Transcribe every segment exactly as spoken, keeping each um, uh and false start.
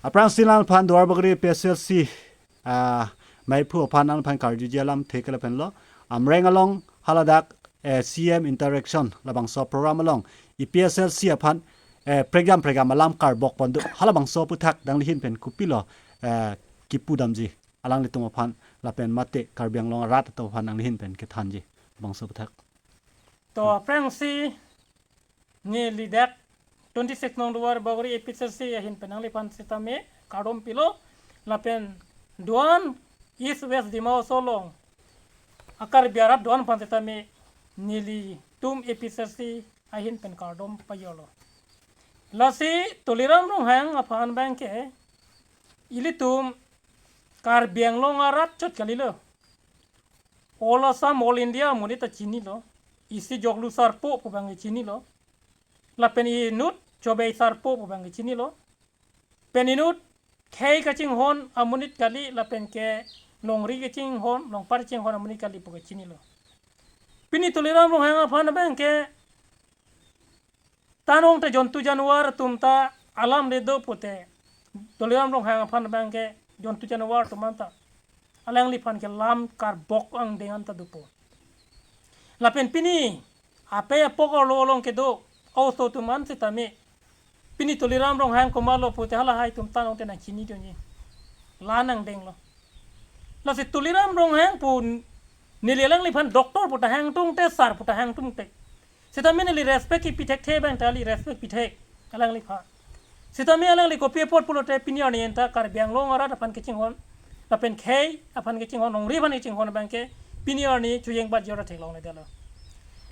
Aphrangsi nangliphan Duarbagori A P S L C, ah, meiphu aphan nangliphan karjuji alamthe ke lapenlo. Amreng along haladak, eh, C M interaction labangso program along A P S L C aphan, eh, prekjam prekjam alam karbok pon do. Halabangso aphuthak alangli ahin pen kopilo, eh, kipudamji alanglitum aphan lapen mate Karbi Anglong arat atum aphan alangli ahin pen kethanji. Labangso aphuthak. To, aphrangsi neli dak twenty-six nong Duarbagori A P S C ahin pen nangliphan sitame kardom pilo, lapen do-an East West Dima Hasao along a-Karbi arat do-an aphan sitame nelitum A P S C ahin pen kardom pajirlo. Lasi Tuliram Ronghang aphan abangke ilitum Karbi Anglong arat chot kalilo. All Assam, All India amonit ta chinilo. Isi joklu sarpo pu abangke chinilo. Lapen inut chobei sarpo pu abangke chinilo. Pen inut khei kachinghon amonit kali lapen ke longri kachinghon, longpar kachinghon amonit kali puke chinilo. Pini Tuliram Ronghang aphan abangke tanong te jontu januar atum ta alam le do pute, Tuliram Ronghang aphan abangke jontu januar atum anta alangliphan ke lam karbok angdeng anta dopo. Lapen pini apei apok arlo along kedo a-oso atum an sitame pini Tuliram Ronghang komatlo pute halahai atum tanong te nangchinidunji. La nangdenglo. Lasi Tuliram Ronghang pu neli alangliphan doctor pu ta hangtungte, sir pu ta hangtungte. Sitame neli respect kipi thekthe abang ta neli respect pithek alangliphan. Sitame alangli kopi apot pulote pini arni anta Karbi Anglong arat aphan kachinghon, lapen khei aphan kachinghon, longri aphan kachinghon abangke pini arni chojeng bajor theklongledetlo.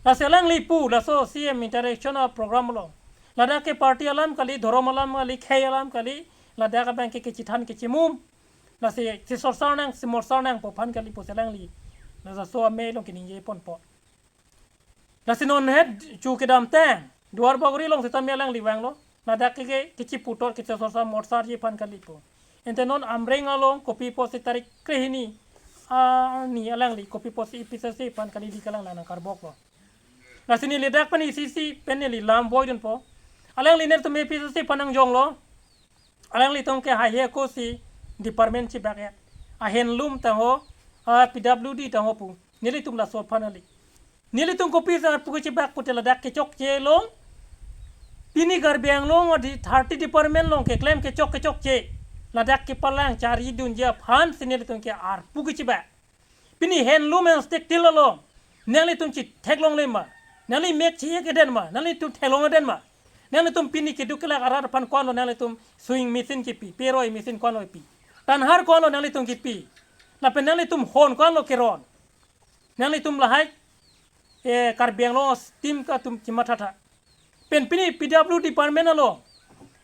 Lasi alangli pu laso C M interaction a-program along, ladak ke party alam kali, dhorom alam kali, khei alam kali, ladak abangke kechethan kechemum, lasi chesorsar nang, chemorsar nang pu aphan kali pusi alangli laso amei along keningje ponpo. Lasi non het chu kedamtang Duarbagori along sitame alangli vanglo. Ladak ke, ke, kecheputor, kechesorsar morsarji aphan kali pu. Ante non Amreng along kopi pusi tarik krehini arni alangli kopi pusi A P S C aphan kali di kalang lang nangkarboklo. Lasi neli dak pen isi isi pen neli lam voidunpo. Alangli nelitum A P S C aphan nangjonglo. Alanglitum ke haihe ako si department chebak-et. A-handloom tangho, a-P W D tangho pu. Nelitum laso aphan kali. Nelitum kopi arpu kechebak pute ladak kechokche along. Pini Karbi Anglong adi thirty department along keklem kechok kechokche ladak kepalang charidunji aphan si nelitum ke arpu kechebak. Pini handloom and textile along nanglitum chetheklongle ma? Nangli mek cheyek-et den ma? Nanglitum theklong-et den ma? Nanglitum pini keduk kelak arat aphan ko-anlo nanglitum sewing machine kepi, peroi machine ko-anlo pi? Tanhar ko-anlo nanglitum kepi? Lapen nanglitum hon ko-anlo keron? Nanglitum lahai, eh, Karbi Anglong a-scheme ke atum chemathatha. Pen pini P W D department along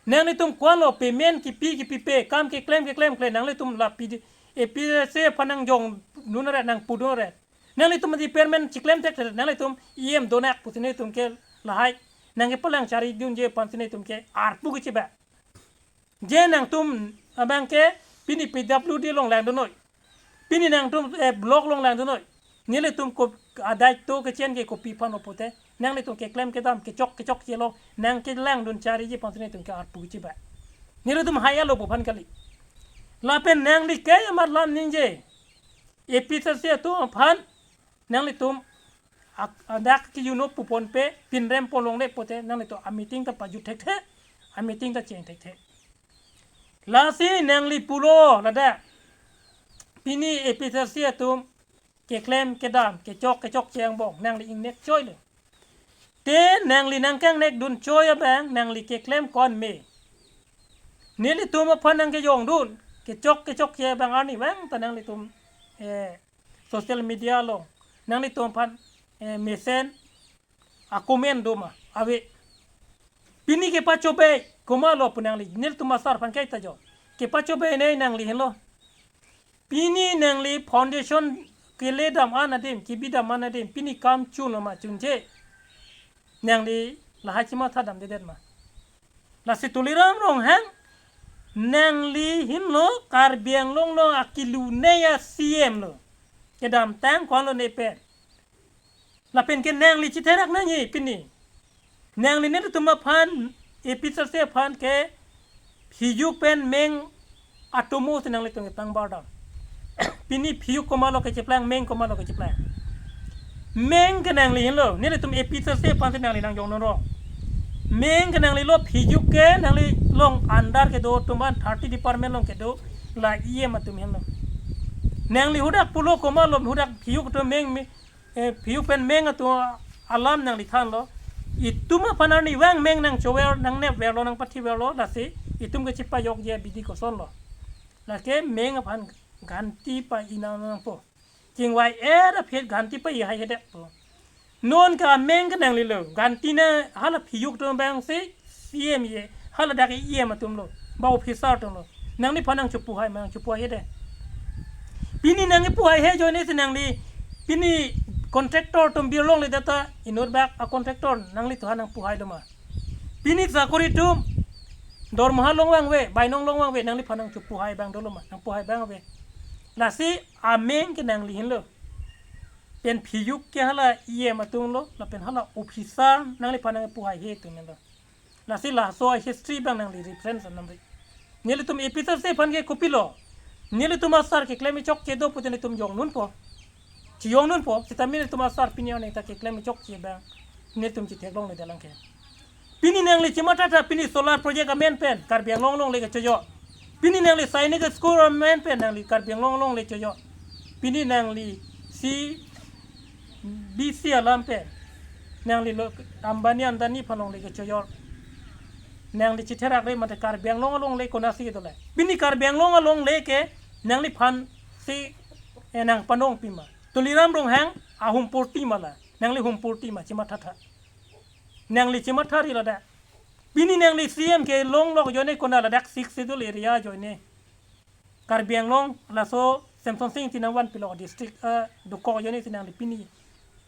nanglitum ko-anlo payment kepi kepipe, kam keklem keklem kle, nanglitum la P D, A P S C aphan nangjongdun aret, nangpudun aret. Nanglitum department cheklem thekthedet, nanglitum E M donak pusi nelitum ke lahai nangkepalang charidunji aphan si nelitum ke arpu kechebak. Je nangtum abangke pini P W D along langdunnoi. Pini nangtum, eh, block along langdunnoi. Nelitum ko adai to kechen ke kopi aphanlo pute, nanglitum keklem kedam kechok kechokche along nangkelangdun chariji aphan si nelitum ke arpu kechebak. Nelitum hai alo pu aphan kali. Lapen nangli ke amat lam ningje, A P S C atum aphan nanglitum ak-, adak ke-unop pu ponpe, pinrem pon longle pute nanglitum a-meeting ta pajut thekthe, a-meeting ta cheng thekthe. Lasi nangli pulo ladak, pini A P S C atum keklem kedam kechok kechokche angbong nangli ingnek choilo. Te nangli nangkangnekdun choi abang nangli keklem ko-an me? Nelitum aphan nangkejongdun kechok kechokche abang arnivang ta nanglitum, eh, social media along nanglitum aphan, eh, mesen a-comment do ma? Ave. Pini kepachobei komatlo pu nangli, nelitum asar aphan kaita jo. Kepachobei ne nangli henlo. Pini nangli foundation keledam an adim, kebidam an adim, pini kam chunlo ma chunche? Nangli lahai chemathadamdedet ma? Lasi Tuliram Ronghang, nangli henlo Karbi Anglong along akilune a-C M lo. Kedamtang ko-anlo ne pen? Lapen ke nangli chetherak nangji pini. Nangli nelitum aphan, A P S C aphan ke Phijuk pen meng atomo si nanglitum ketang bardam. Pini phijuk komatlo kecheplang, meng komatlo kecheplang. Meng ke nangli henlo, nelitum A P H L C aphan si nangli nangjong nonro. Meng ke nanglilo, phijuk ke nangli long under kedo atum aphan, thirty department along kedo la E M atum henlo. Nangli hadak pulo komatlo, hadak phijuk atum meng, meng, eh, phijuk pen meng atum alam nangli thanlo. Itum aphan arnivang meng nangchover, nangnepverlo, nangpathiverlo, lasi itum kechepajokji abidi kosonlo. Lake meng aphan ganti pa-i nang nangpo. Chingvai-et aphi ganti pa-i haihedetpo. Non ke ameng ke nanglilo. Ganti na hala phijuk atum abang si C M ye. Hala dak E M atumlo. Ba officer atumlo. Nangliphan nangchopu hai ma, nangchopu haihedet. Pini nangkipu haihe ajoine si nangli. Pini contractor atum birlongledet ta inut bak a contractor nanglitumphan nangpu hailo ma. Pini sakori atum dormaha longvang ave, bainong longvang ave, nangliphan nangchopu hai abang dolo ma, nangpu hai abang ave. Lasi ameng ke nangli henlo. Pen phijuk ke hala E M atumlo, lapen hala officer nangliphan nangpu haihe atum henlo. Lasi laso a history abang nangli reference namri. Nelitum A P H L C aphan ke kopilo. Nelitum asar keklem chokche do pute nelitum jong nunpo. Chiyong nunpo, sitame nelitum asar pini arni ta keklem chokche abang nelitum chitheklongledet lang ke. Pini nangli chimathatha pini solar project amen pen, Karbi Anglong alongle kechojo. Pini nangli Sainik School amen pen, nangli Karbi Anglong alongle chojo. Pini nangli C B C alam pen, nangli lo Ambani Adani aphan alongle kechojo. Nangli chitherakre mate Karbi Anglong alongle konatsi dole. Pini Karbi Anglong alongle ke nangliphan si, eh, nangpanong pima. Tuliram Ronghang ahum porti ma la. Nangli hum porti ma, chimathatha. Nangli chimatha ri ladak. Pini nangli C M kelonglok ajoine kona ladak Sixth Schedule area ajoine. Karbi Anglong laso Semsonsing Ingti nangvanpilo district, eh, dokok ajoine si nangli pini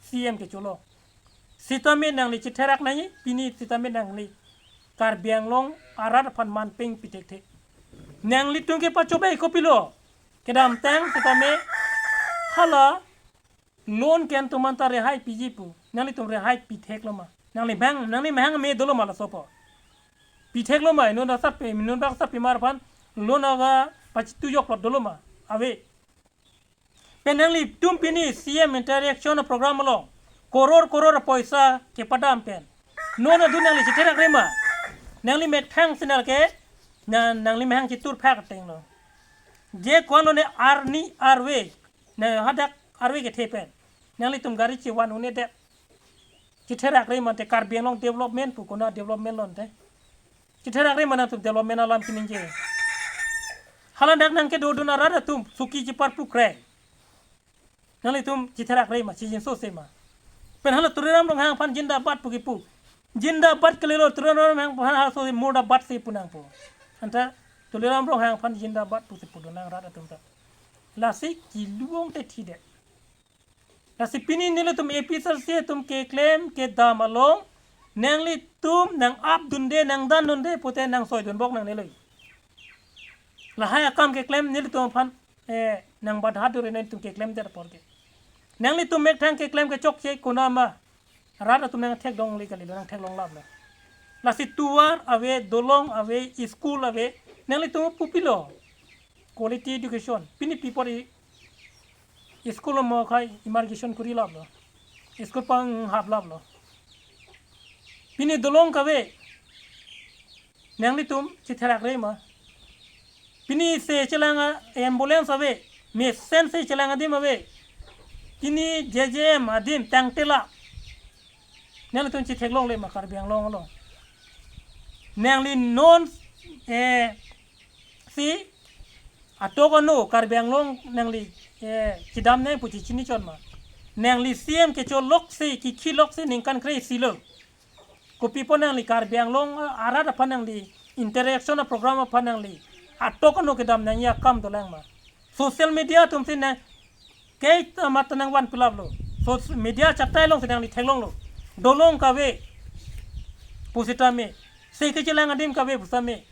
C M kecholo. Sitame nangli chitherak nangji, pini sitame nangli Karbi Anglong arat aphan manpeng pithekthe. Nanglitum kepachobei kopilo. Kedamtang sitame hala loan ke an atum anta rehai piji pu. Nanglitum rehai pitheklo ma. Nangli bang, nangli mahang me dolo ma lasopo. Pitheklo ma, inut asap pe, inut bak asap pimar aphan loan aga pachitujok plot dolo ma. Ave. Pen nanglitum pini C M interaction program along koror koror poisa kepadam pen. Non adu nangli chitherakre ma. Nangli methang sinal ke, na, nangli mahang chitur phak tenglo. Je ko-anlo ne arni arve. Na hadak arve kethe pen. Nanglitum gari chivan un-edet. Chitherakre mate Karbi Anglong development pu kona development lo ante. Chitherakre ma nangtum development alam kiningje. Hala dak nangkedodun arat atum suki chiparpukre. Nanglitum chitherakre ma, chijinsose ma. Pen hala Tuliram Ronghang aphan jindabad pu kipu. Jindabad kalilo, Tuliram Ronghang aphan halaso murdabad si pu nangpo. Anta Tuliram Ronghang aphan jindabad pusi pudun nang rat atum ta. Lasi kelong te thidet. Lasi pini nelitum A P H L C atum keklem kedam along nanglitum nang-apdunde, nangdandunde pute nangsoidunbok nangnelo. Lahai akam keklem nelitum aphan, eh, nangbadha dure nelitum keklemdet apor ke. Nanglitum methang keklem kechokche kona ma. Rat atum nangthekdongle kalilo, nangtheklonglaplo. Lasi tovar ave, dolong ave, school ave, nanglitum kopilo. Quality education. Pini pi apot i school mo khai immigration kurilaplo. School panghaplaplo. Pini dolong kave. Nanglitum chitherakre ma. Pini se chelang a ambulance ave. Mesen se chelang adim ave. Pini J J M adim tangtela. Nanglitum chitheklongle ma Karbi Anglong along. Nangli non, eh, si atok ano Karbi Anglong nangli, eh, chidam nang pu chichini chot ma. Nangli C M kecholok si, kikhilok si ningkan kre-isi lo. Kopi apot nangli Karbi Anglong, eh, arat aphan nangli interaction program aphan nangli atok ano kedam nangji akam dolang ma. Social media atum si nang kei ta mat nangvanpilaplo. So media chatai along si nangli theklonglo. Dolong kave pusitame. Se kechelang adim kave pusitame.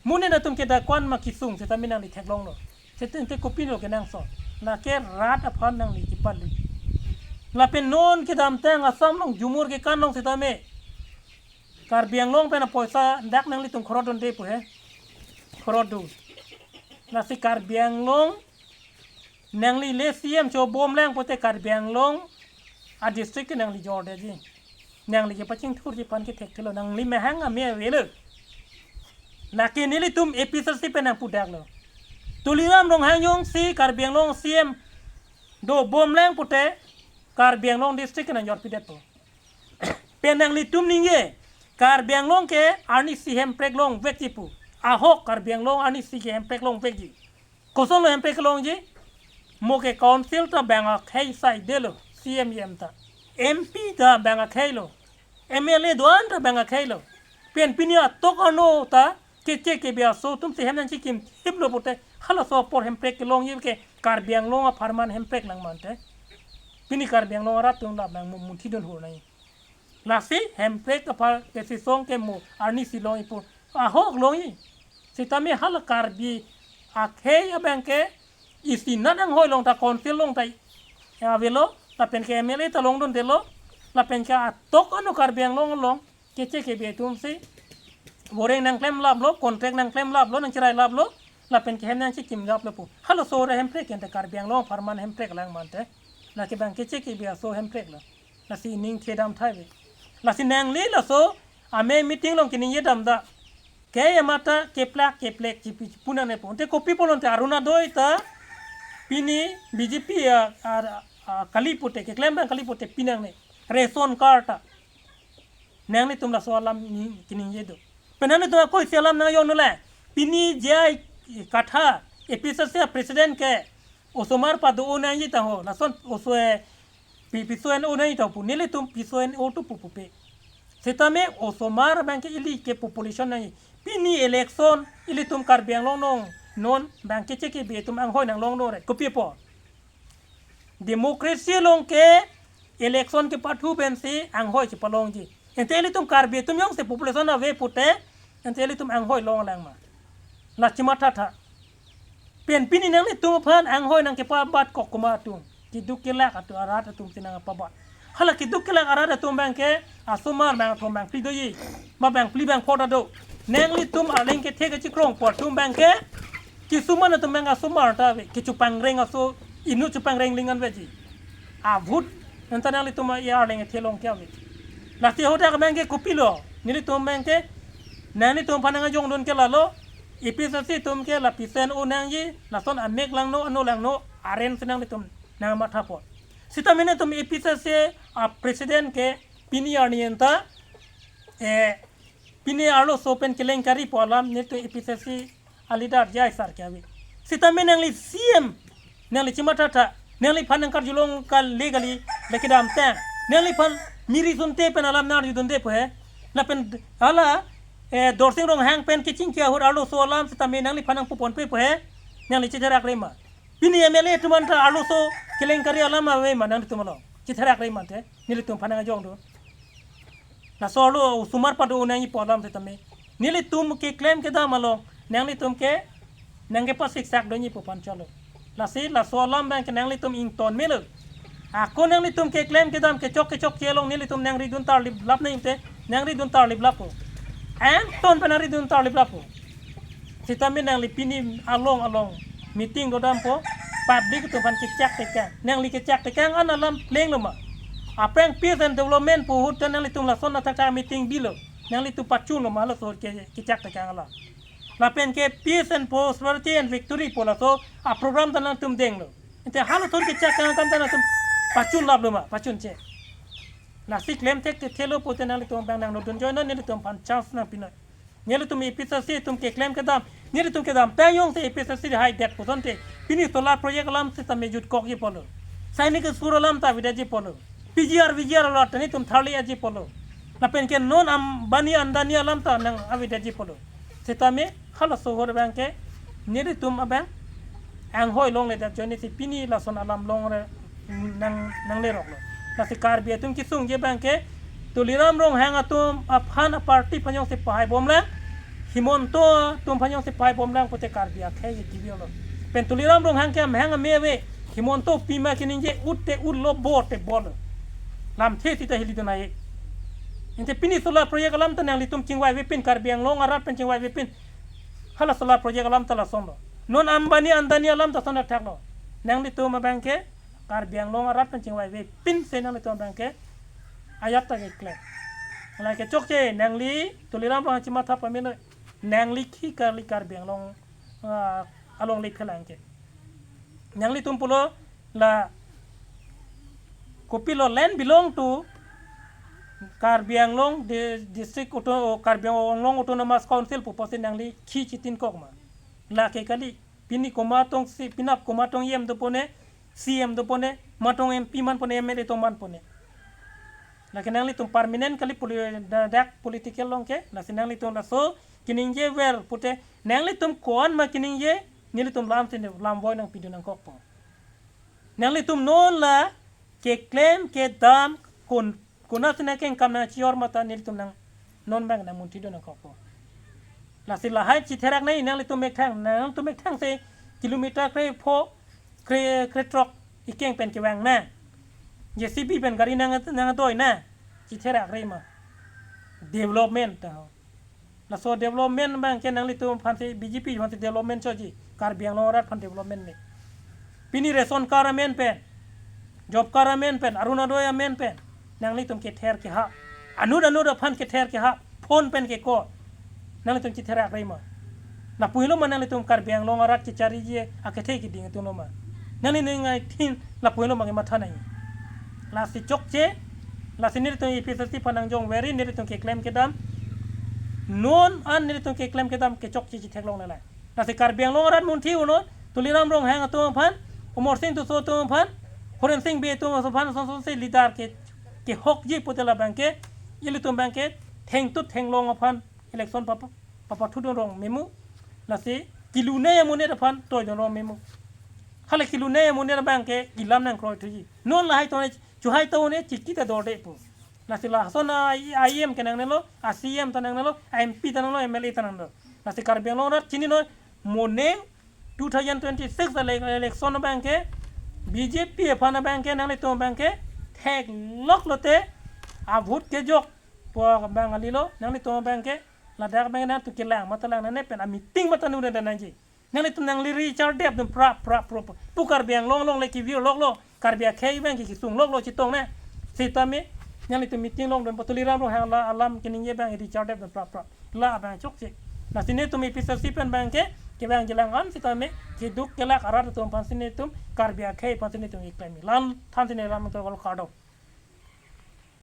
Monit atum kedakvan ma kesung sitame nangli theklonglo. Sitame kopilo kenangsot. Lake rat aphan nangli kipali. Lapen non kedamtang Assam along jumur kekan along sitame. Karbi Anglong pen apoisa dak nanglitum khorodunde pu he. Khorodu. Lasi Karbi Anglong, nangli le C M chobomlang pote Karbi Anglong a district ke nangli jordetji. Nangli kepachingthurji aphan kethekthelo, nangli mahang ame avelo. Lake nelitum A P H L C pen nangpudaklo. Tuliram Ronghang jongsi Karbi Anglong C M dobomlang pote Karbi Anglong district ke nangjorpidetpo. Pen nanglitum ningje, Karbi Anglong ke arnisi hemprek longvekji pu. Ahok Karbi Anglong arnisi ke hemprek longvekji. Kosonlo hemprek longji? Mo ke council ta bang akhei saidelo, C M E M ta. M P ta bang akheilo. M L A do-an ta bang akheilo. Pen pini atok ano ta keche kebe aso atumsi hem nangchikimthiplo pote, halaso apor hemprek kelongji ke Karbi Anglong apharman hemprek lang mante. Pini Karbi Anglong arat atum labang mu-, munthidun hur nai. Lasi hemprek apar kesisong ke mo arnisi longji pu. Ahok longji. Sitame hala Karbi akhei abang ke isi nat anghoi along ta, council along ta avelo, lapen ke M L A ta longdundelo, lapen ke atok ano Karbi Anglong along keche kebe atumsi boreng nangklemlaplo, contract nangklemlaplo, nangcherailaplo, lapen ke hem nangchikimlaplo pu. Halaso ra hemprek ente Karbi Anglong apharman hemprek lang mante. Lake bang keche kebe aso hemprek lo. Lasi ning thedam thai ave. Lasi nangli laso amei meeting along keningje dam da. Ke amata keplak keplek chipi punang ne po. Te kopi pulote Arunodoi ta pini B J P a, a, a, kali pote, keklem abang kali pote pinang ne. Ration card ta. Nanglitum laso alam ni keningje do. Pen nanglitum ako isi alam nang yong nule. Pini J I Kathar, A P H L C president ke osomar pado-o nangji ta ho. Lason oso e pi-, piso en-o nangji ta pu. Nelitum piso en-o tu pu pupe. Sitame osomar abang ke ili ke population nangji. Pini election ilitum Karbi Anglong along non abang keche kebe atum anghoi nanglonglo re. Kopi apot? Democracy along ke election kepathu pensi anghoi chepalongji. Ente ilitum Karbi atum jongsi population ave pote, ente ilitum anghoi longlang ma? La chimathatha. Pen pini nanglitum aphan anghoi nangkepabat kok komat atum. Keduk kelak atum, arat atumsi nangpabat. Hala keduk kelak arat atum abang ke asomar abang atum abang phli doji. Ma abang phli abang pho ta do. Nanglitum arleng kethe kechikrong apor atum abang ke kisuman atum abang asomar ta ave. Kechopangreng aso inut chopangreng lingan aveji. Ahut anta nanglitum a-, arleng kethe along ke ave. Lasi hadak abang ke kopilo? Nelitum abang ke, nanglitum aphan nangkejongdun ke lalo, A P H L C atum ke la piso en-o nangji, lason amek langno, ano langno, aren si nanglitum nangmatha apot. Sitame nelitum A P H L C a president ke pini arni anta, eh, pini arloso pen kelengkari pu alam nelitum A P H L C a leader J I sir ke ave. Sitame nangli C M, nangli chimathatha, nangliphan nangkarjulong kali kali, lake damtang. Nangliphan miri sunte pen alam nangarjudunde pu he. Lapen hala, eh, Dorsing Ronghang pen kechingki ahut arloso alam sitame nangliphan nangpuponpe pu he. Nangli chetherak re ma? Pini M L A atum anta arloso kelengkari alam ave ma nangtum along? Chetherak re ma te, nelitum aphan nangkejongdun. Laso arlo osomar pado-o nangji pu alam sitame, nelitum keklem kedam along nanglitum ke nangkepasiksak dunji pu aphan chalo. Lasi laso alam abang ke nanglitum ington melo. Ako nanglitum keklem kedam kechok kechokche along nelitum nangridun tarliplap nangji te, nangridun tarliplappo. Anton pen nangridun tarliplappo. Sitame nangli pini along along meeting dodampo, public atum aphan kechak tekang. Nangli kechak tekang an alam plenglo ma? Aphrang peace and development pu ahut ta nanglitum lason athak thak meeting bilo. Nanglitum pachunlo ma laso ke, kechak tekang alam? Lapen ke peace and prosperity and victory pu laso a program ta nangtum denglo. Ente halason kechak tekang akam ta nangtum pachunlaplo ma? Pachunche. Lasi klem thekthelo pote nanglitum abang nangno dunjoi non, nelitum aphan chance nangpi non. Nelitum A P H L C atum keklem kedam, nelitum kedamtang jongsi A P H L C haidet pu asonte, pini solar project alam sitame jutkokji pulo. Sainik school alam ta avedetji pulo. P G R, V G R alam ta nelitum tharli aji pulo. Lapen ke non Ambani Adani alam ta nang avedetji pulo. Sitame halaso ahut abang ke nelitum abang anghoi longledet ajoine si pini lason alam longre nang, nangleroklo. Lasi Karbi atum kesungje abang ke Tuliram Ronghang atum aphan a party aphan jongsi pahaibomlang, Himanta atum aphan jongsi pahaibomlang pote Karbi akhei ke kivelo. Pen Tuliram Ronghang ke amahang ame ave, Himanta pima keningje ut te utlo, bo te bolo. Lamthe sita hilidun ae. Ente pini solar project alam ta nanglitum chingvaivepin, Karbi Anglong arat pen chingvaivepin. Hala solar project alam ta lason lo. Non Ambani Adani alam ta lason athak lo. Nanglitum abang ke Karbi Anglong arat pen chingvai ve pin se nanglitum abang ke ajat ta keklem. Lake chokche nangli Tuliram Ronghang chimatha pamelo, nangli khi kali Karbi Anglong, ah, along le phelang ke. Nanglitum pulo la kopilo land belong to Karbi Anglong di-, district auto-, o Karbi Anglong Autonomous Council pu pusi nangli khi chitin kok ma. Lake kali pini komat tong si, penap komat tong E M dopone, C E M dopone, matong M P manpone, M L A tong manpone. Lake nanglitum permanent kali poli-, da-, dak political along ke, lasi nanglitum laso keningje ver pute, nanglitum ko-an ma keningje, nelitum lam sini lam voi nangpidun nangkokpo. Nanglitum non la keklem kedam kon, konat sini kengkam nangchior mata nelitum nang non abang nangmunthidun nangkokpo. Lasi lahai chitherak nai nanglitum methang, nanglitum methang se kilometer krepho, kre, krethrok ikeng pen kevang na. J C B pen gari nang, nangdoi na. Chitherak re ma. Development ta ho. Laso development abang ke nanglitum aphan si B J P aphan si development choji. Karbi Anglong arat aphan development me. Pini ration card amen pen, job card amen pen, Orunodoi amen pen nanglitum kether kehap. Anut anut aphan kether kehap. Phone pen keko. Nanglitum chitherak re ma. Lapu helo ma nanglitum Karbi Anglong arat kechariji akethe keding atum lo ma. Nangli ning ai thin lapu helo ma kematha nai. Lasi chokche, lasi nelitum A P H L C aphan nangjong veri nelitum keklem kedam. Non an nelitum keklem kedam kechokche chitheklong nalai. Lasi Karbi Anglong arat munthi unon, Tuliram Ronghang atum aphan, Amarsing Tisso atum aphan, Horensing Bey atum aphan, son son se leader ke, kehokji pute labang ke, ilitum abang ke, thengtut thenglong aphan, election papa, papathudun rong memu. Lasi kelune amonit aphan toidun rong memu. Hala kelune amonit abang ke ilam nangkroithuji. Non lahai tone, chuhai tone chiki ta dorde pu. Lasi lason a I M ke nangnelo, a C M ta nangnelo, a M P ta nanglo, M L A ta nanglo. Lasi Karbi Anglong arat chininon, moning two thousand twenty-six ele-, election abang ke B J P aphan abang ke nanglitum abang ke theklok lote, a vote kejok pu abang alilo, nanglitum abang ke ladak abang nangtum kelang mata lang nane pen a meeting mata nure dan nangji. Nanglitum nangli Richard Deb dum prap prap prap pu Karbi Anglong along le kevir loklo, Karbi akhei abang ke kesung loklo chetong ne. Sitame nanglitum meeting longdun pu Tuliram Ronghang la alam keningje abang Richard Deb dum prap prap. La abang chokche. Lasi netum A P H L C pen abang ke kevang jilang an sitame keduk kelak arat atum aphan si netum Karbi akhei aphan si netum keklem. Lam than si ne lam to kardom.